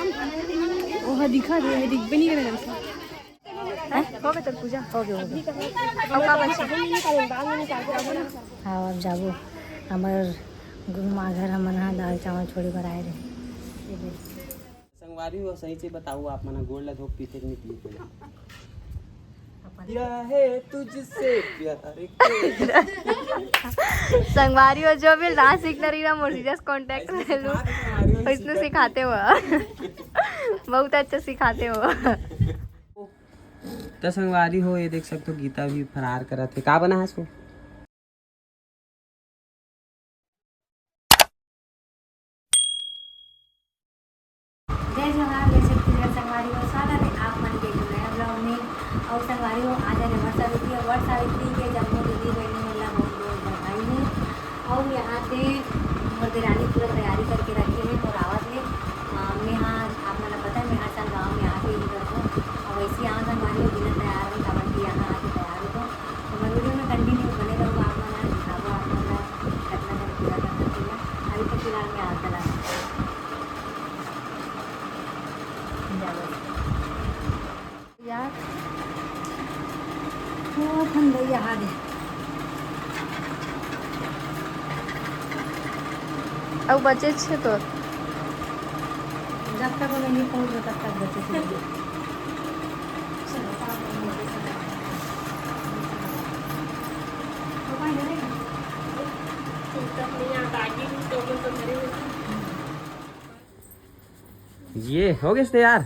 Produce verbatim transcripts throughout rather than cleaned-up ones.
ओह दिखा दे, दिखबे नहीं करे। हैं? हो गए तोर पूजा? हो गए, हो गए। अब का बचे? हाँ, अब जाबो। हमर गुरुमा घर हमन ह दाल चावल छोड़े बर आए रहे। संगवारी हो, सही से बताओ, आप मन ह गोड़ ला धोक पीथे कि नहीं पीथे? क्या है तुझसे प्यार के? संगवारी हो, जो भी डांस सीखना रही ना, मोर से just contact कर लो। इसने सिखाते हो, बहुत अच्छा सिखाते हो। तो संगवारी हो, ये देख सकते हो, गीता भी फरार करत हे। का बना है इसको? जय जोहार, जय छत्तीसगढ़ संगवारी हो, स्वागत है आप मन के एक नया vlog में। और संगवारी हो, आज है वट सावित्री, और वट सावित्री के जम्मो दीदी बहनी मन ला बहुत बहुत बधाई है। और यहाँ पे मोर देरानी पूरा तैयारी करके रखे है, मोर आवत ले। अ, मैं हाँ, आप मन ला पता है, मैं हर साल गाँव में आके ही करता हूँ। और वैसे यहाँ संगवारी हो, बिना तैयार हो, काबर कि यहाँ आके तैयार हो तो हमारे वीडियो में continue बने रहो, आप मन ला दिखाबो, आप मन ला कितना जन पूजा कर सकते हैं। अभी तो फिलहाल मैं आग जला रही हूँ। यार, ओ ठंडा यहाँ दे। अब बचे छे तो जब तक वो नहीं पहुँच, तब तक बचे छे। ये हो गए तैयार?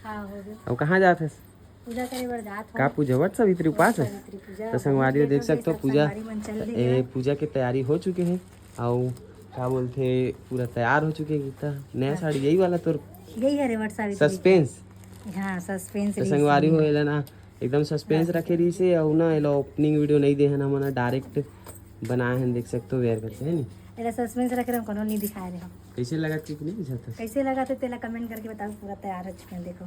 हाँ, हो गए। अब कहाँ जात हस? पूजा करे बर जात हो। का पूजा? वट सावित्री उपास है? सावित्री पूजा। तो संगवारी हो, देख सकते हो, पूजा, संगवारी मन चल रही ए, है। पूजा के तैयारी हो चुके हैं। अउ का बोलथे, पूरा तैयार हो चुके हैं गीता। नया हाँ। साड़ी यही वाला तोर? यही हरे वट सावित्री। Suspense। हाँ, suspense तो रही संगवारी हो, एला ना एकदम suspense रखे रही से, अउ ना एला opening video नहीं दे हन हमन, direct बनाए हन, देख सकते हो, wear करके, है नी? एला suspense रखे रहे, कोनो नहीं दिखाए रहे हो। कैसे लगा, ठीक नहीं बुझाता? कैसे लगा तो तेला comment करके बताओ, पूरा तैयार हो चुके हैं, देखो।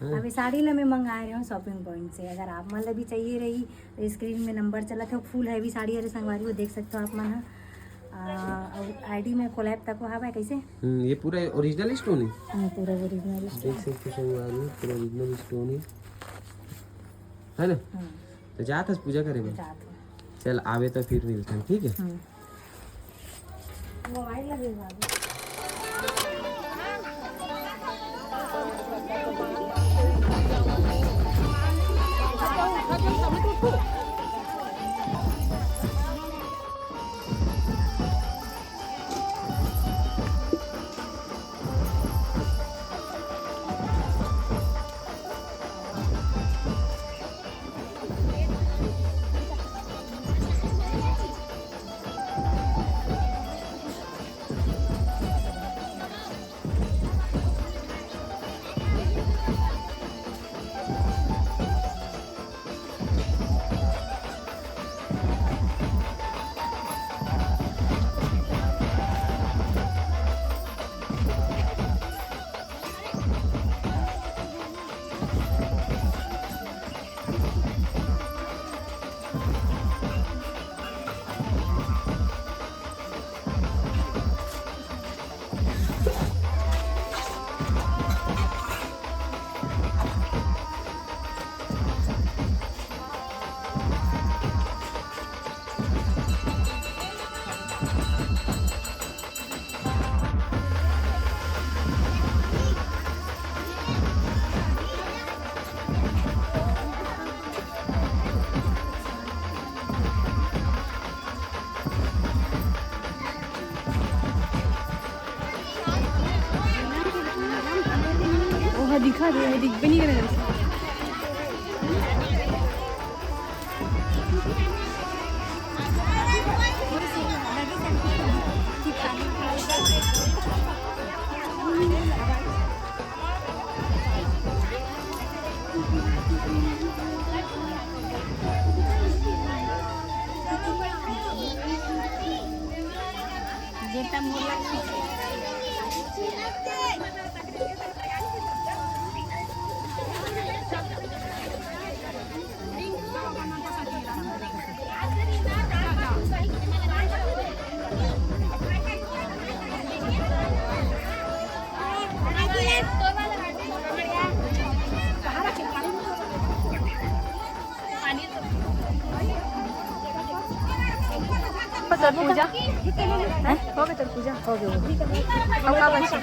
हाँ। अभी साड़ी ला मैं मंगाए रहे हूँ shopping point से। अगर आप मन ला भी चाहिए रही तो screen में number चलत है, full heavy साड़ी हरे संगवारी हो, देख सकते हो आप मन ह। आ, और ID में collab तक हवा है, कैसे? हम्म, ये पूरा original stone है। हाँ, पूरा original stone। देख सकते हो संगवारी हो, पूरा original stone है, है ना? हम्म। तो जात हस पूजा करे बर? जात हूँ। चल, आवे तो फिर मिलते हैं, ठीक है? हम्म। ओह दिखा दे, दिखबे नहीं करे। पूजा? हैं? हो गया तेरा पूजा? हो गया, हो गया। अब का बचा?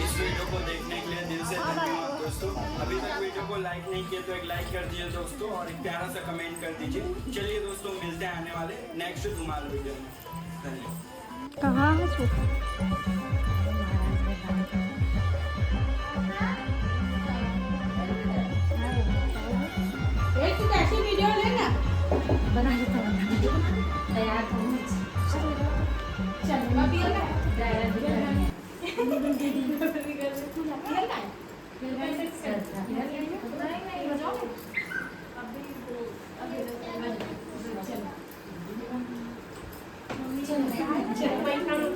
इस वीडियो को देखने के लिए दिल से धन्यवाद दोस्तों। अभी तक वीडियो को लाइक नहीं किया तो एक लाइक कर दीजिए दोस्तों, और एक प्यारा सा कमेंट कर दीजिए। चलिए दोस्तों, मिलते हैं आने वाले नेक्स्ट धमाल वीडियो में। धन्यवाद। कहाँ है छोटा? एक तो कैसे वीडियो लेना? बना लेता हूँ। तैयार हूँ। चल, मैं भी आता हूँ।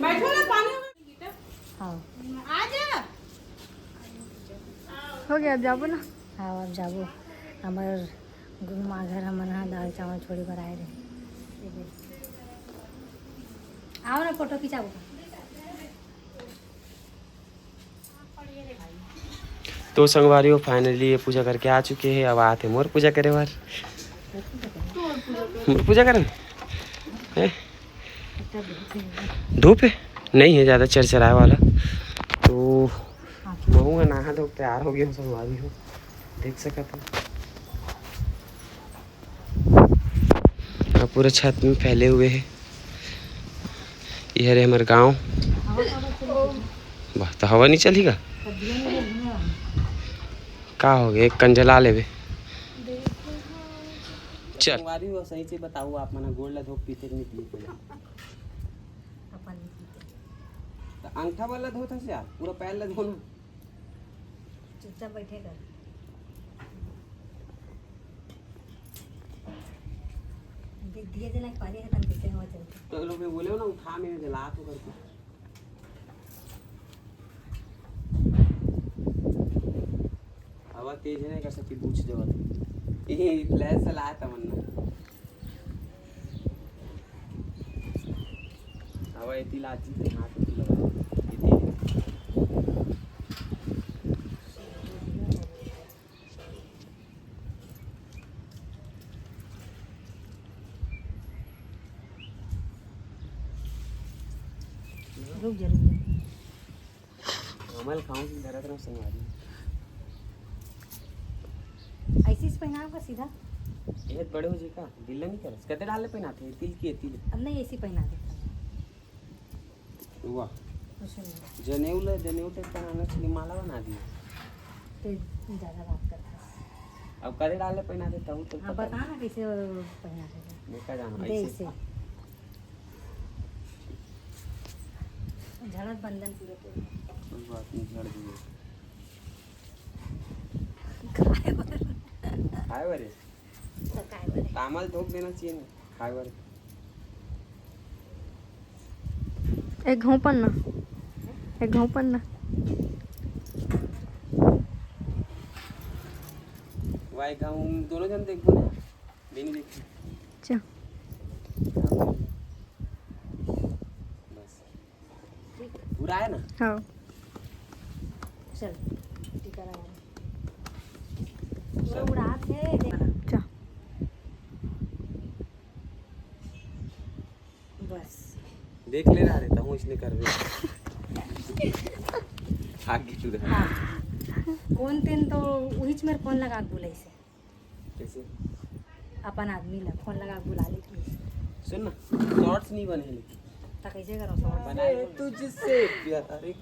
बैठो ना, पानी। हाँ। आ जा। हो गया, अब जाबो ना। हाँ, अब जाबो। हमर गुरुमा घर हमन ह दाल चावल छोड़े बर आए रहे। आओ ना, फोटो खिंचाबो। तो संगवारी हो, finally ये पूजा करके आ चुके हैं। अब आते मोर पूजा करे बर। मोर पूजा करन? हैं? धूप है? नहीं है ज़्यादा चरचराए वाला। तो महू ह नहा धो के तैयार हो गया हूँ संगवारी हो, देख सकत हो। अब पूरा छत में फैले हुए है। ये हरे हमर गांव। वाह, तो हवा नहीं चली का? का हो गया? एक कन जला लेबे। चल। संगवारी हो, सही से बताओ, आप मन गोड़ ला धो के पीते कि नहीं पीते? अपन नहीं पीते। तो अंगठा वाला धोत हस यार, पूरा पैर ला धो ना। चुपचाप बैठे कर। दि-, दिए जला के पानी खत्म करते हवा चलते। तो लोग बोले हो ना, उठा, मैं जला तो करके। हवा तेज है ना, कर सकती बूझ जावत। ये फ्लैश चलाया था मन। हवा एती लाची थे, हाथ एती लगा। एती। रुक जा, रुक जा। हमल खाऊं कि धरत रहूं संगवारी। ऐसे इस पहनाव का सीधा? ये बड़े हो जी का दिल नहीं करस। कते डाले पहनाथे? तिल की है, तिल। अब नहीं, ऐसी पहना देता हूँ। वाह। कुछ नहीं। जनेऊ ले, जनेऊ ते पहनाना चाहिए, माला बना दिए। ते ज्यादा बात करता है। अब कते डाले पहना देता हूँ तो हाँ, पता बता नहीं। ना कैसे पहना देगा। मैं क्या जानूँ, दे ऐसे। इसे। झड़त बंधन पूरे पूरे। कोई बात नहीं, झड़ दिए। खाए बर। खाए बर है? तो खाए बर है। तामल धोक देना चाहिए ना, खाए बर। एक घाव पन्ना, एक घाव पन्ना। वाई गाँव दोनों जन देखबो ना, बिन देखी। अच्छा। बस। ठीक। पूरा है ना? हाँ। चल, टीका लगा। पूरा चल। उड़ात है, देख। अच्छा। बस। देख ले रहा रहता हूँ, इसने करवे। आगे तू रहा। हाँ। कौन दिन तो उहिच मेर फोन लगा के बुलाइसे। कैसे? अपन आदमी ला फोन लगा के बुला लेती। सुन ना, शॉर्ट्स नहीं बने लेकिन। त कैसे करो शॉर्ट्स? बना ले। तुझसे प्यार के।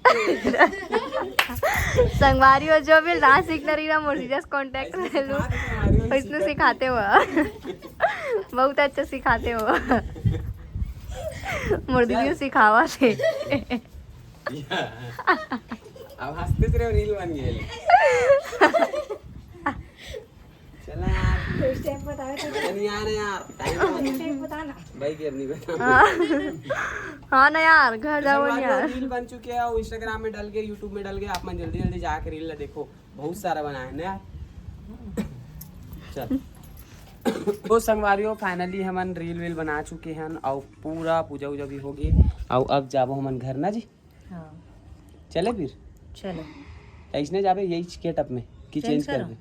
संगवारी हो, जो भी डांस सीखना रही ना, मोर से just contact ऐसे कर लो। सिखा दे, संगवारी हो, ऐसे सीखा। सिखाते हो। बहुत अच्छा सिखाते हो। मोर दीदी चल। सिखावा थे। अब हंसते से reel बन गए। स्टेप बतावे तो। नहीं यार, यार, टाइम नहीं। स्टेप बताना। भाई के अपनी बता। हाँ। हाँ ना यार, घर जाओ ना यार। रील बन चुके हैं और इंस्टाग्राम में डल गए, यूट्यूब में डल गए, आप मन जल्दी जल्दी जाके रील ला देखो, बहुत सारा बनाए ना यार। चल। तो संगवारियों, फाइनली हमन रील वील बना चुके हैं और पूरा पूजा उजा भी हो गए। और अब जाबो हमन घर ना जी। हाँ। चले फिर? चलो। ऐसने जाबे यही गेटअप में कि चेंज कर दे?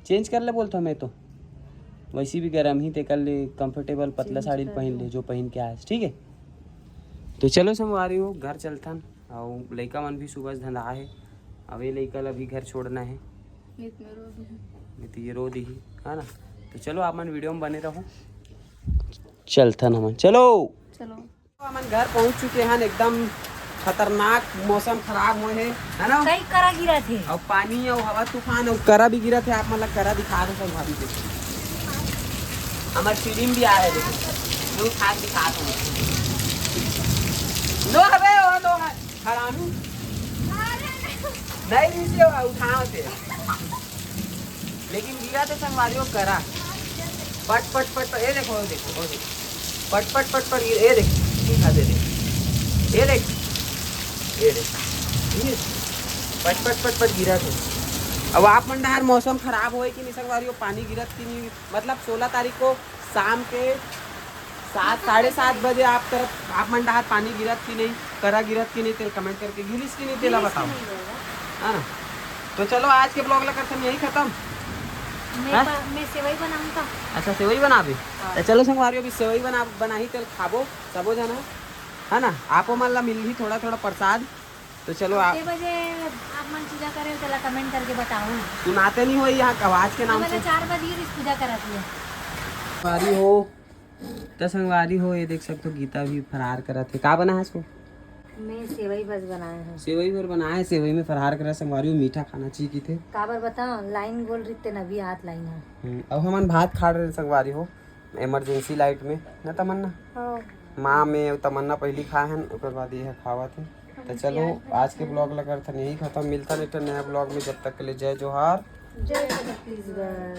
चेंज कर ले बोलता मैं तो। वैसी भी गरम ही, तेकर ले कंफर्टेबल पतला साड़ी पहन ले, जो पहन के आए, ठीक है? तो चलो संगवारी हो, घर चलथन। और लइका मन भी सुबह से धंधा है। अब ये लइका ला भी घर छोड़ना है। नहीं तो ये रो दी, है ना? तो चलो, आप मन वीडियो में बने रहो। चलथन हमन, चलो। चलो। हमन घर पहुंच चुके हैं, एकदम खतरनाक मौसम खराब हुए है, है ना? कई करा गिरा थे। और पानी और हवा तूफान और करा भी गिरा थे। आप मन ला करा दिखा दो सब भाभी, देखो हमारे सीढ़ी में भी आया है, देखो। लो, उठा के दिखा दो। लो हवे, ओ लो है, हरामी। नहीं, नीचे उठाओ थे। लेकिन गिरा तो संगवारी हो करा। पट, पट, पट, पट, ये देखो, ये देखो, ये देखो। पट, पट, पट, पट, ये, ये देख। दिखा दे, देख। ये देख। ये देख। ये पट, पट, पट, पट गिरा तो। अब आप मन डहार मौसम खराब होए कि नहीं संगवारी हो, पानी गिरत कि नहीं, मतलब सोलह तारीख को शाम के सात, साढ़े सात बजे आप तरफ, आप मन डहार पानी गिरत कि नहीं, करा गिरत कि नहीं, तेल कमेंट करके गिरिस कि नहीं, तेला बताओ। है ना? तो चलो, आज के ब्लॉग ला करथन यही खत्म। मैं हैं? प-, मैं सेवई बनाऊंगा। अच्छा, सेवई बनाबे? हाँ। तो चलो संगवारी, अभी सेवई बना, बनाही, तेल खाबो सबो जना, है ना? आपो मन ला मिलही थोड़ा थोड़ा प्रसाद। तो चलो, आप के बजे आप मन पूजा करे, तेला कमेंट करके बताओ। सुनाते नहीं हो यहाँ आवाज के नाम से। चार बजे पूजा करत हुए। संगवारी हो, तो संगवारी हो, ये देख सकते हो, गीता भी फरार करत है। का बना है इसको? मैं सेवई बस बनाए हैं। सेवई भर बनाए, सेवई में फरार करे संगवारी हो, मीठा खाना चाहिए की थे। काबर बताओ, लाइन बोल रही ते नबी हाथ लाइन है। हम्म, अब हमन भात खा रहे संगवारी हो, इमरजेंसी लाइट में ना तमन्ना। हाँ। माँ में तमन्ना पहली खाए हन, ओकर बाद ये खावत है। तो चलो, आज के ब्लॉग ला करथन यही खत्म, मिलता नहीं नया ब्लॉग में, जब तक के लिए जय जोहार। जय छत्तीसगढ़।